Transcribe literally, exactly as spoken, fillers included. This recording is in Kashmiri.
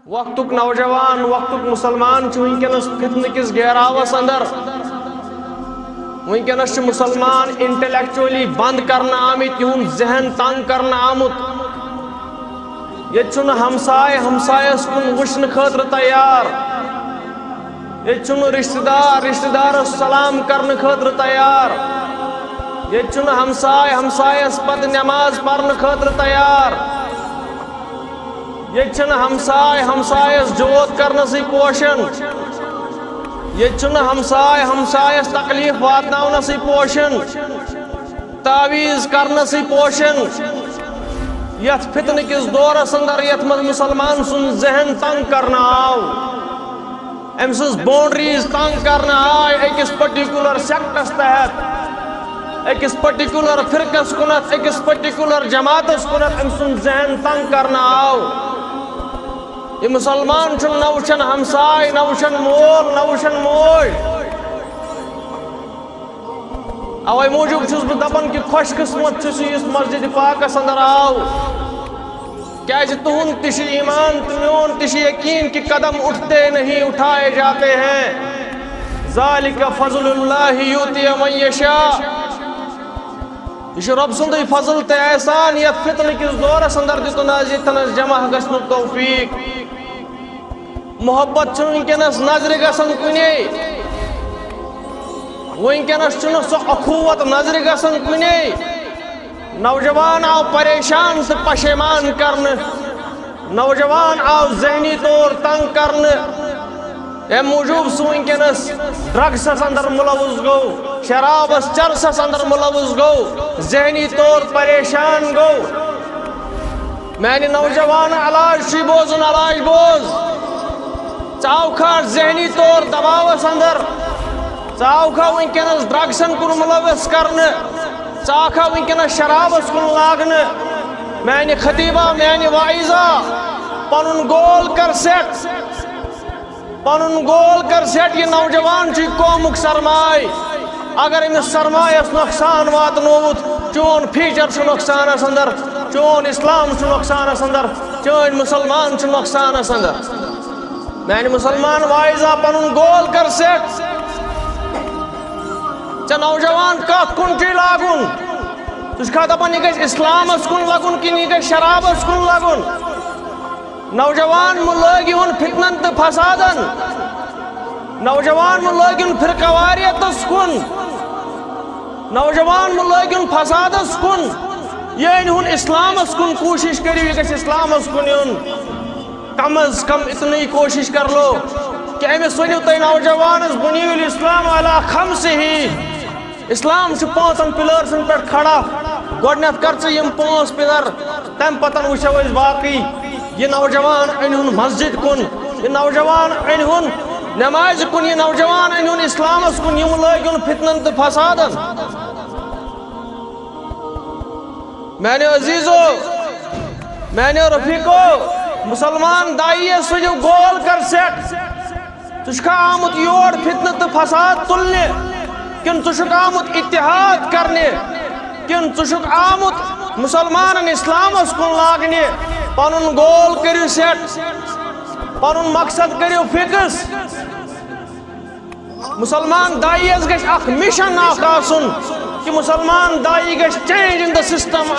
وقتُک نوجوان، وقتُک مسلمان چھُ وٕنکیٚنَس فتنہٕ کِس گیراوَس اندر۔ وٕنکیٚنَس چھِ مسلمان intellectually بند کرنہٕ آمٕتۍ، یِہُنٛد ذہن تنگ کرنہٕ آمُت۔ ییٚتہِ چھُنہٕ ہمساے ہمسایَس کُن وٕچھنہٕ خٲطرٕ تیار۔ ییٚتہِ چھُنہٕ رشتہٕ دار رشتہٕ دارَس سلام کرنہٕ خٲطرٕ تیار۔ ییٚتہِ چھُنہٕ ہمساے ہمسایَس پتہٕ نماز پرنہٕ خٲطرٕ تیار۔ ییٚتہِ چھِنہٕ ہمساے ہمسایَس جوت کرنَسٕے پوشان۔ ییٚتہِ چھِنہٕ ہمساے ہمسایَس تکلیف واتناونَسٕے پوشان، تعویذ کرنَسٕے پوشان۔ یَتھ فتنہٕ کِس دورَس اندر، یَتھ منٛز مسلمان سُنٛد ذہن تنگ کرنہٕ آو، أمۍ سٕنٛز boundaries تنگ کرنہٕ آے أکِس particular sectس تحت، أکِس particular فرقس کُنتھ، أکِس particular جماعتس کُنتھ أمۍ سُنٛد ذہن تنگ کرنہٕ آو۔ یہِ مسلمان چھُنہٕ، نہ وٕچھان ہمساے، نہ وٕچھان مول، نہ وٕچھان موج۔ اوے موٗجوٗب چھُس بہٕ دپان کہِ خۄش قسمت چھُ سُہ یُس مسجد پاکس اندر آو، کیازِ تُہُنٛد تہِ چھُ ایمان تہٕ میون تہِ چھُ یقین کہِ قدم اٹھتے نہیں اٹھائے جاتے ہیں۔ ذالک فضل اللہ یؤتی من یشاء۔ یہِ چھُ رۄب سُنٛدُے فضل تہٕ احسان، یتھ فتنہٕ کِس دورس اندر دیُتُن از ییٚتنس جمع گژھنُک توفیق۔ محبت چھُنہٕ وٕنکیٚنَس نظرِ گژھان کُنے۔ وٕنکیٚنَس چھُنہٕ سُہ اخوت نظرِ گژھان کُنے۔ نوجوان آو پریشان تہٕ پشیمان کرنہٕ۔ نوجوان آو ذہنی طور تنگ کرنہٕ۔ اَمہِ موٗجوٗب سُہ وٕنکیٚنَس drugsس اندر ملوث گوٚو، شرابس چرسس اندر ملوث گوٚو، ذہنی طور پریشان گوٚو۔ میانہِ نوجوان، علاج چھُے بوزُن، علاج بوز۔ ژٕ آوکھا ذہنی طور دباوس اندر، ژٕ آوکھا وٕنکیٚنس drugsن کُن ملوث کرنہٕ، ژٕ آوکھا وٕنکیٚنس شرابس کُن لاگنہٕ۔ میانہِ خطیبہ، میانہِ واعظہ، پنُن goal کر set۔ پنُن goal کر set، یہِ نوجوان چھُ قومُک سرمایہ۔ اگر أمِس سرمایس نۄقصان واتنووُتھ، چون future چھُ نۄقصانس اندر، چون اسلام چھُ نۄقصانس اندر، چٲنۍ مسلمان چھِ نۄقصانس اندر۔ میانہِ مسلمان واعظہ، پنُن goal کر set۔ ژےٚ نوجوان کتھ کُن چھُے لاگُن؟ ژٕ چھُکھا دپان یہِ گژھِ اسلامس کُن لگُن کِنہٕ یہِ گژھِ شرابس کُن لگُن؟ نوجوان، مہٕ لٲگِوُن فتنن تہٕ فسادن۔ نوجوان، مہٕ لٲگِوُن فرقہ واریتس کُن۔ نوجوان، مہٕ لٲگِوُن فسادس کُن۔ یہِ أنۍہُن اسلامس کُن، کوٗشش کٔرِو یہِ گژھِ اسلامس کُن یُن۔ کم از کم اتنی کوٗشش کر لو کہ أمِس ؤنِو تُہۍ نوجوانس، بنی الاسلام علی خمسہ۔ اسلام چھُ پانٛژن pillars پٮ۪ٹھ کھڑا۔ گۄڈٕنٮ۪تھ کر ژٕ یِم پانٛژھ pillar، تَمہِ پتہٕ وٕچھو أسۍ باقٕے۔ یہِ نوجوان أنۍہُن مسجد کُن، یہِ نوجوان أنۍہُن نمازِ کُن، یہِ نوجوان أنۍہُن اسلامس کُن، یِم لٲگِن فتنن تہٕ فسادن۔ میانیو عزیزو، میانیو رفیقو، مسلمان داعیس ؤنِو، goal کر set۔ ژٕ چھُکھا آمُت یور فتنہٕ تہٕ فساد تُلنہِ، کِنہٕ ژٕ چھُکھ آمُت اتحاد کرنہِ، کِنہٕ ژٕ چھُکھ آمُت مسلمانن اسلامس کُن لاگنہِ؟ پنُن goal کٔرِو set، پنُن مقصد کٔرِو fix۔ مسلمان داعیس گژھِ اکھ mission اکھ آسُن کہ مسلمان داعی گژھِ change in the system۔